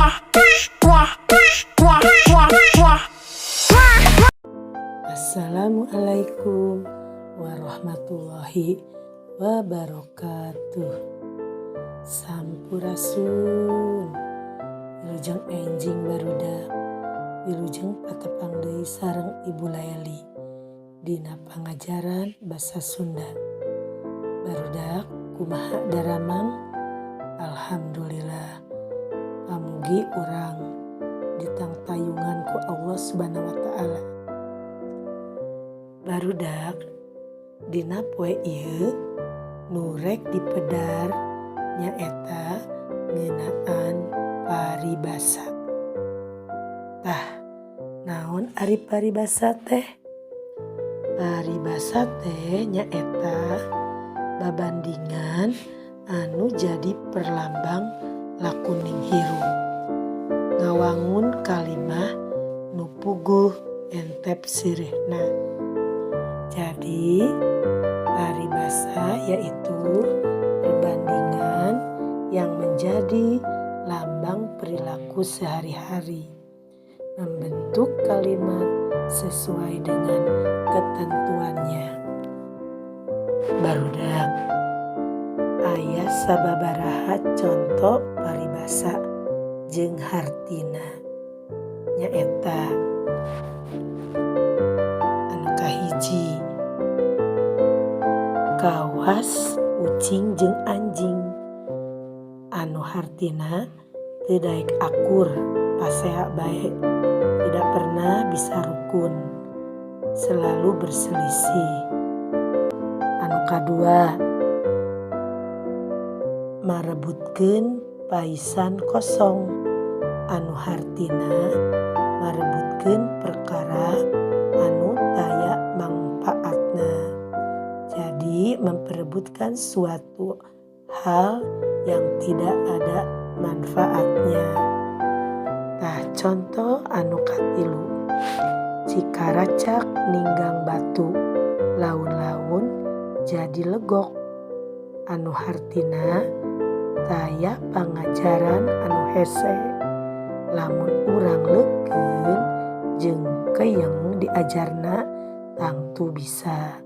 3, 2, 2, 2, 2. Assalamualaikum warahmatullahi wabarakatuh. Sampurasun. Wilujeng enjing, barudak. Wilujeng patepang deui sareng Ibu Laeli dina pangajaran basa Sunda. Barudak, kumaha daramang? Alhamdulillah. Pamugi urang ditangtayungan ku Allah Subhanahu wa Ta'ala. Barudak, dina poe ieu nu rek dipedar nyaeta ngeunaan paribasa. Tah, naon ari paribasa teh? Paribasa teh nyaeta babandingan anu jadi perlambang lakuning hirup. Ngawangun kalimah nu puguh entep sirihna. Jadi, paribasa yaitu perbandingan yang menjadi lambang perilaku sehari-hari, membentuk kalimat sesuai dengan ketentuannya. Barudak, aya sababaraha conto paribasa jeung hartina, nyaeta anu kahiji, kawas ucing jeung anjing, anu hartina teu daek akur, pasea bae, tidak pernah bisa rukun, selalu berselisih. Anu kadua, marebutkeun paisan kosong, anu hartina marebutkeun perkara anu taya mangpaatna. Jadi, memperebutkan suatu hal yang tidak ada manfaatnya. Tah, conto anu katilu, cikaracak ninggang batu laun-laun jadi legok, anu hartina taya pangajaran anu hese, lamun urang leukeun jeung keyeng diajarna tangtu bisa.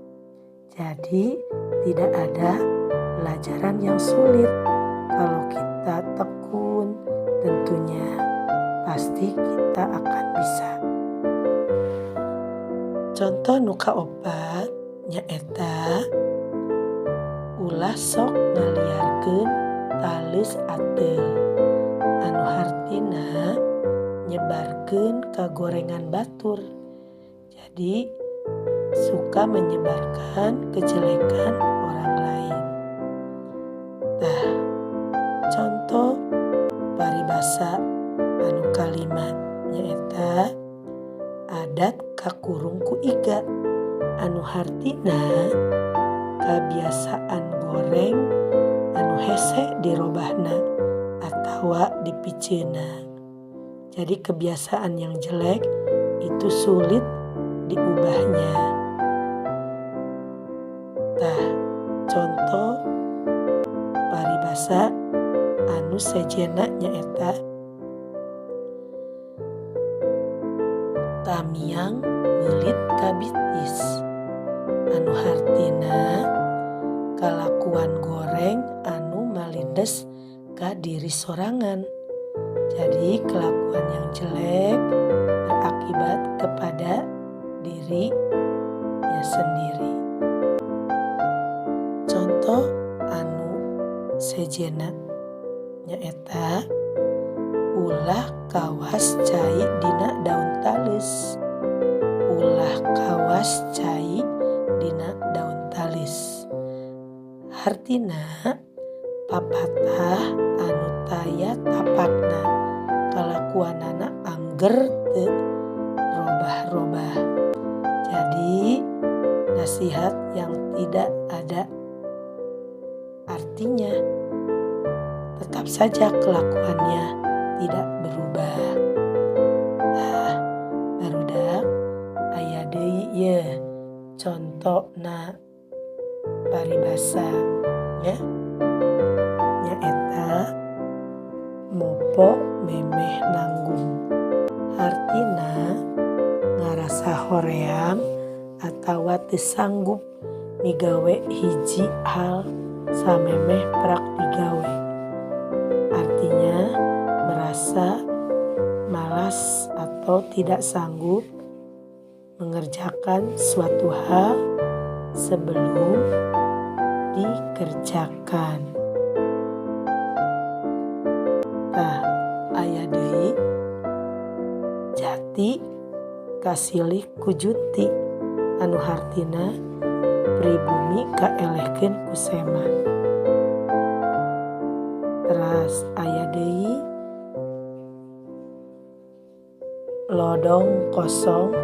Jadi, tidak ada pelajaran yang sulit kalau kita tekun, tentunya pasti kita akan bisa. Contoh nu kaopat nyaeta ulah sok ngaliarkeun taleus ateul, anu hartina nyebarkeun kagorengan batur. Jadi, suka menyebarkan kejelekan orang lain. Tah, contoh paribasa anu kalima nyaeta adat kakurung ku iga, anu hartina kabiasaan goreng anu hese dirobahna atawa dipiceunna. Jadi, kebiasaan yang jelek itu sulit diubahnya. Tah, contoh paribasa anu sejenna nyaeta tamiang meulit ka bitis, anu hartina kalakuan goreng anu malindes ka diri sorangan. Jadi, kelakuan yang jelek berakibat kepada dirinya sendiri. Contoh anu sejenna nyaeta ulah kawas cai dina daun tales. Ulah kawas cai dina daun tales. Hartina papatah anu taya tapakna, kalakuanana angger teu robah-robah. Jadi, nasihat yang tidak ada artinya, tetap saja kelakuannya tidak berubah. Tah, barudak, aya deui ye contona paribasa nya, nyaeta Mopo memeh nanggung. Hartina ngarasa hoream atawa teu sanggup migawe hiji hal samemeh prak digawe. Artinya merasa malas atau tidak sanggup mengerjakan suatu hal sebelum dikerjakan. Tah, aya deui, jati kasilih ku junti, anu hartina pribumi kaelehkeun ku sema. Teras aya deui, lodong kosong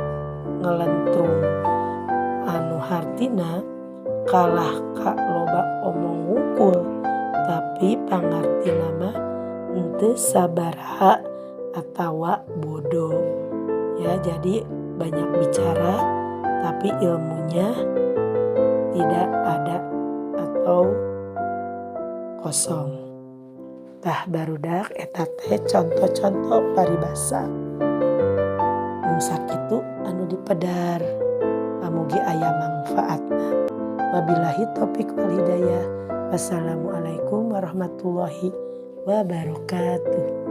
ngelentrung, anu hartina kalah ka loba omong wungkul tapi pangartina mah henteu sabaraha atawa bodoh. Ya, jadi banyak bicara tapi ilmunya tidak ada atau kosong. Tah barudak, eta teh contoh-contoh paribasa. Mung sakitu anu dipedar. Pamugi aya mangfaatna. Wabillahi taufik wal hidayah. Wassalamualaikum warahmatullahi wabarakatuh.